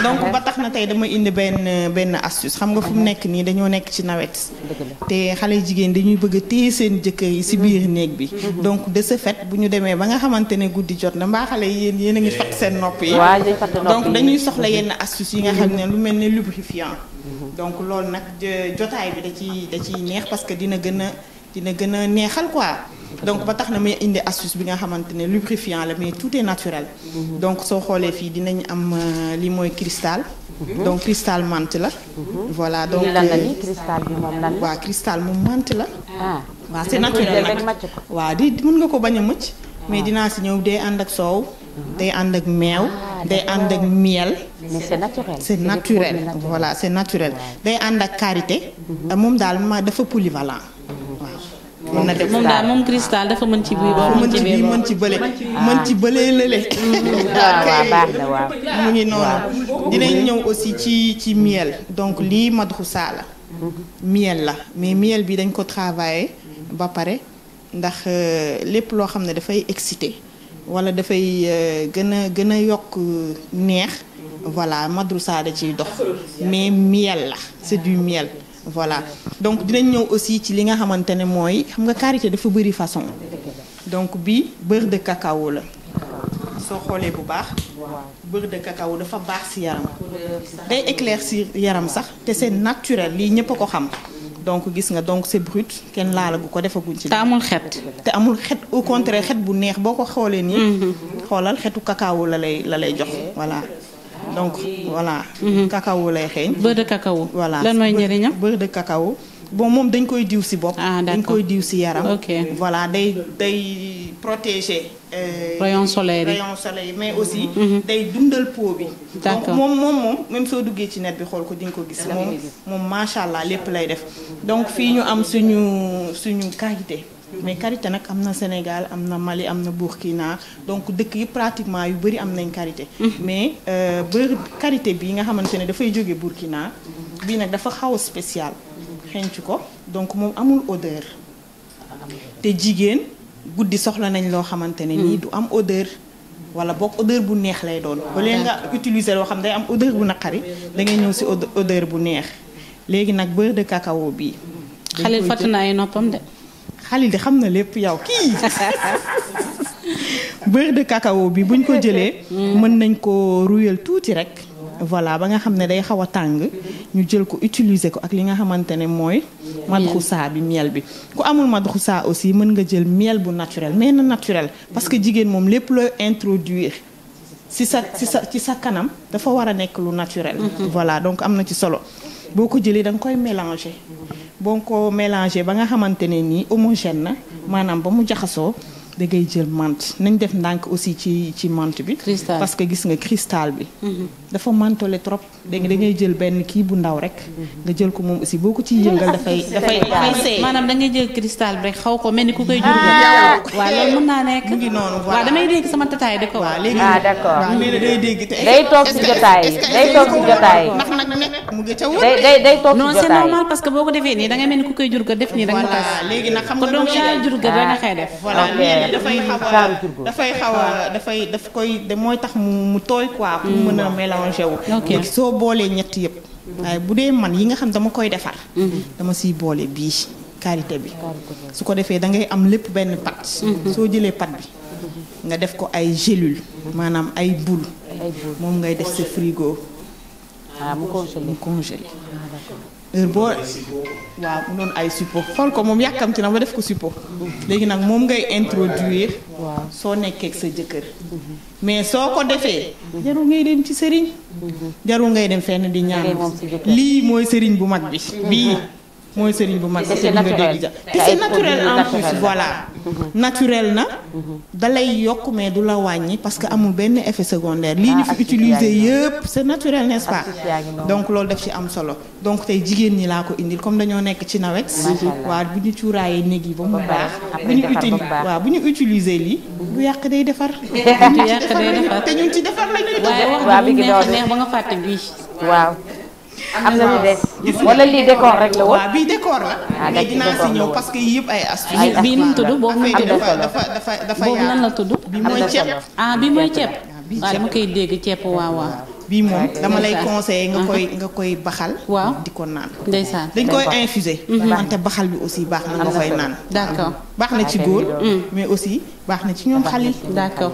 donc ba tax na tey dama indi benn astuce xam nga fu mu nekk nii dañoo nekk ci nawet. te xale jigéen dañuy bëgg a téye seen jëkkër yi ci biir néeg bi. donc de ce fait bu ñu demee ba nga xamante ne guddi jot na mbaa xale yéen a ngi fatt seen nopp yi. donc dañuy soxla yenn astuce yi nga xam ne lu mel ne lubrifiant. donc loolu nag jotaay bi da ciy neex parce que dina gën a neexal quoi. donc ba tax na may indi astuce bi nga xamante ne lubrifiant la mais tout est naturel. donc soo xoolee fii dinañ am li mooy cristal. donc cristal menthe la. voilà donc lan la ni cristal bi moom lan la. waaw cristal moom menthe la. waaw c'est dañ koy naturel jël rek nag màcc ko. waaw mën nga ko bañ a mëcc. mais dinaa si ñëw day ànd ak soow. day ànd ak meew. day ànd ak miel. mais c'est naturel. c'est naturel voilà c'est naturel. day ànd ak karité. moom daal dafa polyvalent. waaw mën na def moom cristal dafa mën ci bii boobu mën ci bii mën ci bële mën ci bëlee lële. waaw baax na waaw. mu ngi noonu dinañ ñëw aussi ci miel donc lii madroussa la. miel la mais miel bi dañ ko travailler ba pare ndax lépp loo xam ne dafay exciter wala dafay gën a yokk neex voilà madroussa da ciy dox mais miel la c'est du miel. voilà donc dinañ ñëw aussi ci li nga xamante ne mooy xam nga karité dafa bëri façon donc bi beurre de cacao la soo xoolee bu baax beurre de cacao dafa baax ci yaram day éclaircir yaram sax te c'est naturel lii ñëpp a ko xam donc gis nga donc c'est brut kenn laalagu ko defaguñ ci. te amul xet. te amul xet au contraire xet bu neex boo ko xoolee nii. xoolal xetu cacao la lay jox voilà. donc voilà. cacao lay xeeñ. beurre de cacao. voilà lan mooy njëriñam. beurre de cacao bon moom dañ koy diw ci bopp. dañ koy diw ci yaram. ok voilà day protéger. rayon soleil mais aussi. day dundal peau bi. d'accord donc moom même soo duggee ci net bi xool ko di nga ko gis. moom macha allah lépp lay def. donc fii ñu am suñu karité. mais karité nag am na Sénégal am na Mali am na Burkina donc dëkk yi pratiquement yu bëri am nañ karité. mais beurre karité bi nga xamante ne dafay jóge Burkina. bii nag dafa xaw a spécial. xenc ko donc moom amul odeur. te jigéen guddi soxla nañ loo xamante ne nii du am odeur. wala boog odeur bu neex lay doon. ba léegi nga utiliser loo xam day am odeur bu naqari da ngay ñëw ci odeur bu neex léegi nag beurre de cacao bii. Xalil fàtt na ay noppam de. Xalil di xam na lépp yow kii beurre de cacao bi buñ ko jëlee. mën nañ ko ruyal tuuti rek. voilà ba nga xam ne day xaw a tàng ñu jël ko utiliser ko ak li nga xamante ne mooy. madroussa bi miel bi. ku amul madroussa aussi mën nga jël miel bu naturel mais na naturel parce que jigéen moom lépp looy introduire ci sa kanam dafa war a nekk lu naturel. voilà donc am na ci solo boo ko jëlee da nga koy mélanger. boo ko mélanger ba nga xamante ne nii homogène na maanaam ba mu jaxasoo da ngay jël menthe nañ def ndànk aussi ci menthe bi. parce que gis nga cristal bi. dafa mantole trop. da ngay jël benn kii bu ndaw rek. nga jël ko moom aussi boo ko ciy yëngal dafay seey. maanaam da ngay jël cristal bi rek xaw ko mel ni ku koy jur. waaw loolu mën naa nekk. mu ngi noonu voilà waaw damay dégg sama tataay di ko. waaw léegi d'accord waaw léegi day dégg te. day toog ci jotaay day toog ci jotaay. ndax nag mu ngi ca wër. day toog ci jotaay non c'est normal parce que boo ko defee nii da ngay mel ni ku koy jur ga def nii rek. voilà léegi nag xam nga donc yaa jur ga da nga xëy def. voilà daf koy mooy tax mu tooy quoi pour mën a mélanger wu. léegi soo boolee ñett yëpp. waaye bu dee man yi nga xam dama koy defar. dama siy boole bii karité bi. su ko defee da ngay am lépp benn pat. soo jëlee pat bi. nga def ko ay gélule maanaam ay boule. moom ngay def sa frigo. mu congelé. heure boo waaw mu doon ay suppo xool ko moom yàkkamti na ba def ko suppo léegi nag moom ngay introduire soo nekkee ak sa jëkkër mais soo ko defee jarul ngay dem ci sëriñ jarul ngay dem fenn di ñaan lii mooy sëriñ bu mag bi bii mooy sëriñ bu mag bi te nga dégg ja te c'est naturel en plus voilà naturel na dalay yokk mais du la wàññi parce que amul benn effet secondaire lii ñu fi utiliser yëpp c'est naturel n'est-ce pas donc loolu daf ci am solo donc tey jigéen ñi laa ko indil comme dañoo nekk ci nawet waaw bu ñu cuuraayee néeg yi ba mu baax bu ñu utiliser lii bu yàq day defar te ñun ci defar lañuy waaye wax bi neex ba nga fàtte bii waaw am na lu des wala lii décor rek la woon. waaw bii décor la. mais dinaa si ñëw parce que yëpp ay astuces. bii nu mu tudd boobu nu mu tudd dafa boobu nan la tudd. bi mooy ceeb. bii mooy ceeb. waaw dama koy dégg ceeb waaw. bii moom dama lay conseiller nga koy baxal. waaw di ko naan. ndeysaan dañ koy infuser. wante baxal bi aussi baax na nga koy naan. d'accord baax na ci góor. mais aussi baax na ci ñoom xale yi. d'accord